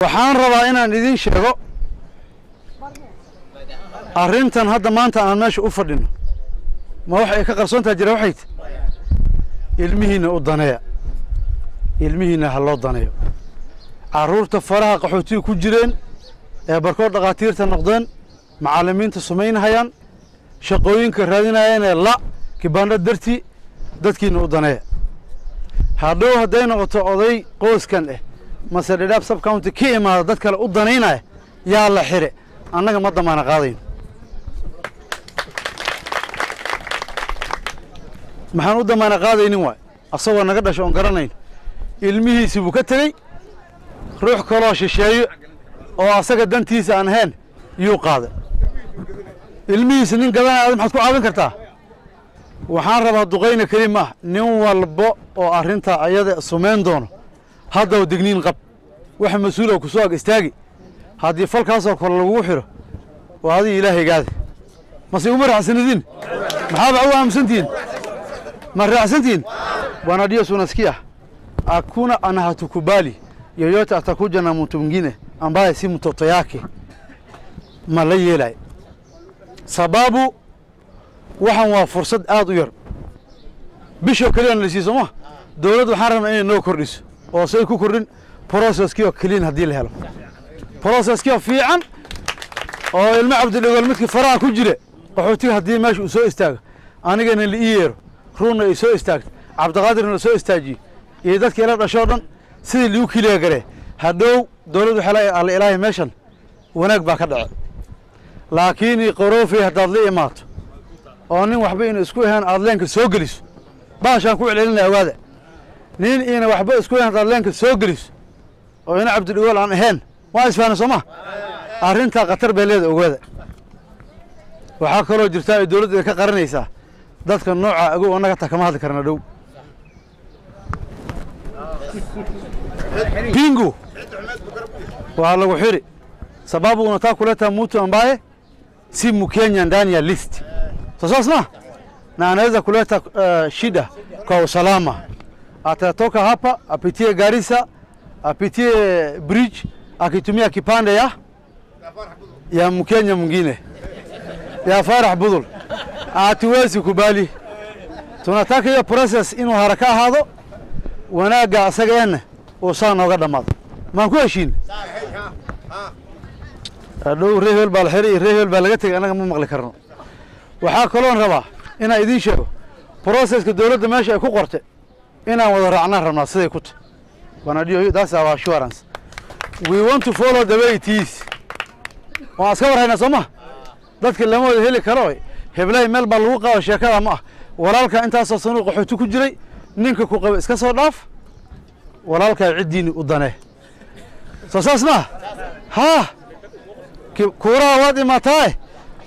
Waxaan rabaa inaan idiin sheego arrintan hadda maanta aan meesha u fadhino, ma wax ay ka qarsoontaha jira? Waxay ti ilmihiinna u daneeya, ilmihiinna ha loo daneeyo. Carruurta faraha qaxootiga ku jireen ee barkood dhakhaatiirta noqdeen, macallimiinta samaynahayaan, shaqooyinka raadinayeenee la kibaandho dartii, dadkiinna u daneeya. Hadhow hadday noqoto oday qoyskan eh mase Dhadhaab sub county ka imaada dad kale u danaynaya, yaa la xire, annaga ma damaana qaadayno. Maxaan u damaana qaadaynin? Waay asagoo naga dhasho oon garanayn ilmihiisii buu ka tegey, ruux kaloo shisheeyo oo asaga dantiisa aan ahayn yuu qaaday ilmihiisa. Nin gadanaya maxaad ku caawin kartaa? Waxaan rabaa duqayna keli ma ah, nin walbo oo arrintaa ayada sumayn doono haddaw digniin qab, waxa mas-uula ku soo ag istaagi. Haddii falkaasoo kale lagugu xidho, waa adiga ilaahaygaada. Mase iguma raacsanidin? Maxaaba u aamusantihiin? Ma raacsantihiin? Bwana Dios unasikia, hakuna ana hatukubali yoyote atakuja na mtu mwingine ambaye si mtoto yake, ma la yeelay. Sababu waxan waa fursad aad u yar, bishoo keliyana la sii sooma. Dowladdu waxaan rabnaa inay noo kordhiso oo say ku kordhin processkii oo clean haddii la helo, processkii oo fiican oo ilmo Cabdidhigool midkii faraha ku jira qaxootiga haddii meesha uu soo istaago, anigana la ii yeero, ruunna ay soo istaagto, Cabdiqaadirna la soo istaajiyo iyo dadkii ila dhashoo dhan, sidii liigu kiliya garee, hadhow dowladdu waxay leedahay alla ilaahay meeshan wanaag baa ka dhace. Laakiin qoroofey haddaad la imaato oo nin waxba ina isku ahayn aad leenka soo geliso, baashaan ku celcelinaya ogaada, nin ina waxba isku ahayn haddaad leenka soo geliso oo ina Cabdidhigool aan ahayn, waa isfahanay soo ma? Arrintaa khatar bay leeda, ogaada. Waxaa kaloo jirtaa ay dowladda ka qaranaysaa dadka nooca agow, annaga taa kama hadli karna. Dhow pingu waa lagu xiri, sababu unataka kuleta mtu ambaye si Mkenya ndani ya list, so saas ma na anaweza kuleta shida kwa usalama. Atatoka hapa apitie Garissa, apitie bridge akitumia kipande ya Mkenya mwingine ya Farax Budul. Hatuwezi kubali. Tunataka hiyo process inuu haraka ahaado, wanaagga asageenna uu saa nooga dhammaado. Maan ku heshiin? Hadhow rehel baa la xiray iyo rehel baa laga tegay, annaga ma maqli karno. Waxaa kaloon rabaa inaan idiin sheego processka dowladda meesha ay ku qortay inaan wada raacnaan rabnaa siday ku tahy. Wanadiyo, that's our assurance, we want to follow the way it is. Waan iska warhaynaa soo ma? Dadka lama wada heli karo, heblay meel baa lagu qaado, sheekada ma ah. Walaalka intaasoo sanuu qaxooti ku jiray, ninka ku qaba iska soo dhaaf, walaalkaa ciddiini u danee. Soo saas ma haa? Kuuraha waad imaataae,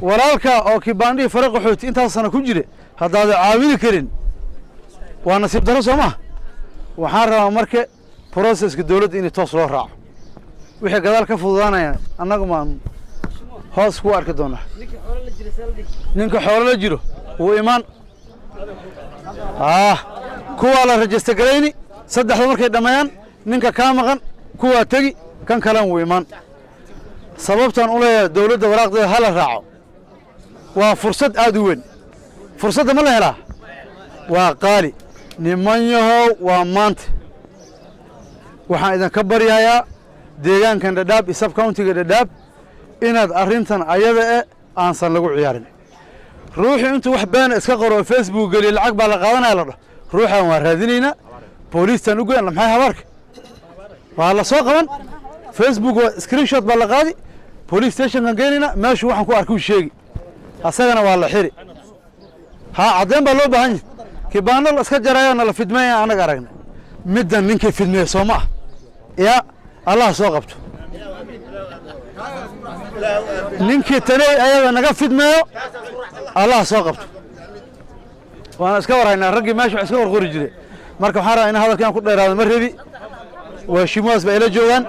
walaalka oo kibaandhihii fara qaxooti intaas sana ku jira haddaada caawini karin, waa nasiib darro soo ma? Waxaan rabaa marka processka dowladda inay toos loo raaco, wixii gadaal ka fududaanaya annagu maan hoos ku arki doonaa. Ninka xoolo la jiro wuu imaan, kuwaa la rajista garayni, saddexda markay dhammeeyaan ninka kaa maqan kuwaa tegi, kan kalena wuu imaan. Sababtaan u leeyahay dowladda waraaqdeeda ha la raaco, waa fursad aad u weyn. Fursadda ma la helaa? Waa qaali niman yahow. Waa maanta waxaan idinka baryayaa deegaankan Dhadhaab iyo sub countiga Dhadhaab inaad arrintan ayada e aansan lagu ciyaarin. Ruuxii intuu wax beena iska qoro oo Facebook geliyo, lacag baa la qaadanaya la dhaho, ruuxan waa raadinaynaa, booliistaan u goyn. Maxay habaarka waa la soo qaban? Facebook waa screenshot baa la qaadi, police stationkan geenaynaa, meeshu waxaan ku arkuu sheegi, asagana waa la xiri. Haa, caddeyn baa loo baahan yahay. Kibaano la iska jarayo na la fidmeeya annaga aragna middan, ninkii fidmeeya soo ma ah? Ya Allah soo qabto ninkii taney ayaga naga fidmeeyo, Allah soo qabto. Waana iska warhaynaa raggii meesha wax iska qorqori jiray. Marka waxaan rabaa in hadalkan ku dheeraado ma rebi, waashimuwaas ba ila joogaan.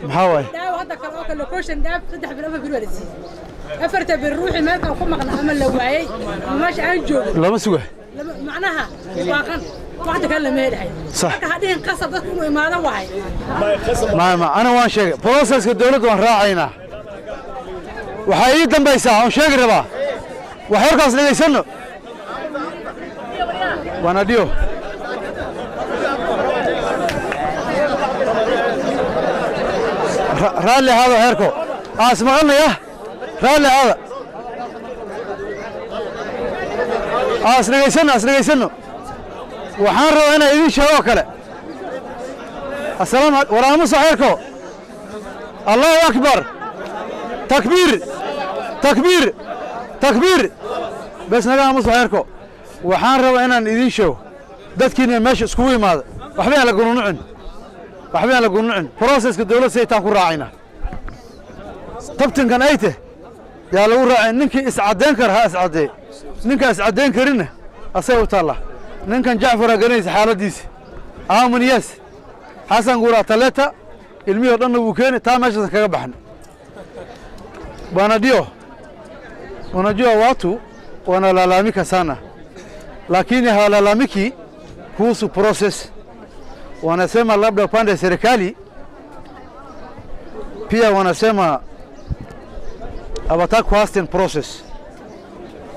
Maxaa waaye hadda kale oo kale location dhaaf 3 bil 4 bil waa la siiyey, afarta bil ruuxii meelkan ku maqna ama la waayey ama meesha aan joogin lama suga macnaha waaqan Waxda kale lama helahay. Sax. Marka hadhihin qasab dadku inuu imaado waay. Ma ana waan sheegay, processka dowladda waan raacaynaa. Waxaa ii dambaysaa oon sheegi rabaa wax yarkaas dhegaysanno. Wanadiyo raalli ahaada heerko aan ismaqalnaya, raalli ahaada, aan isdhegaysanno, aan isdhegaysanno. Waxaan rabaa inaan idiin sheego oo kale. Assalaamu war aamusa heerko. Allahu akbar, takbiir, takbiir, takbiir. Bes naga aamusa heerko. Waxaan rabaa inaan idiin sheego dadkiina meesha iskugu imaada, waxba aan la gununucin, waxba aan la gununucin. Processka dowladda saytaan ku raacayna tabtinkan ay teh yaa lagu raacay. Ninkii iscaddayn kara ha iscaddeey, ninkaan iscaddayn karinna asaga u taalla. Ninkan Jacfara garanaysa xaaladdiisa, aamin yes Xasan Guura taleta ilmihii oo dhanna wuu keeni, taa meeshaasan kaga baxan. Bwana Dio, unajua watu wanalalamika sana, lakini hawalalamiki kuhusu process. Wanasema labda upande wa serikali pia wanasema hawataki kuhasten process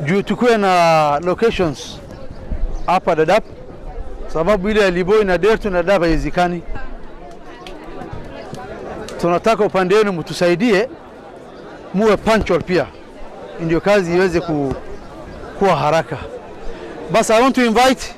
juu tukuwe na locations hapa Dadaab, sababu ile ya Liboi na Dertu na Dadaab haiwezekani. Tunataka upande wenu mtusaidie, muwe punctual pia, ndio kazi iweze kuwa haraka. Bas, I want to invite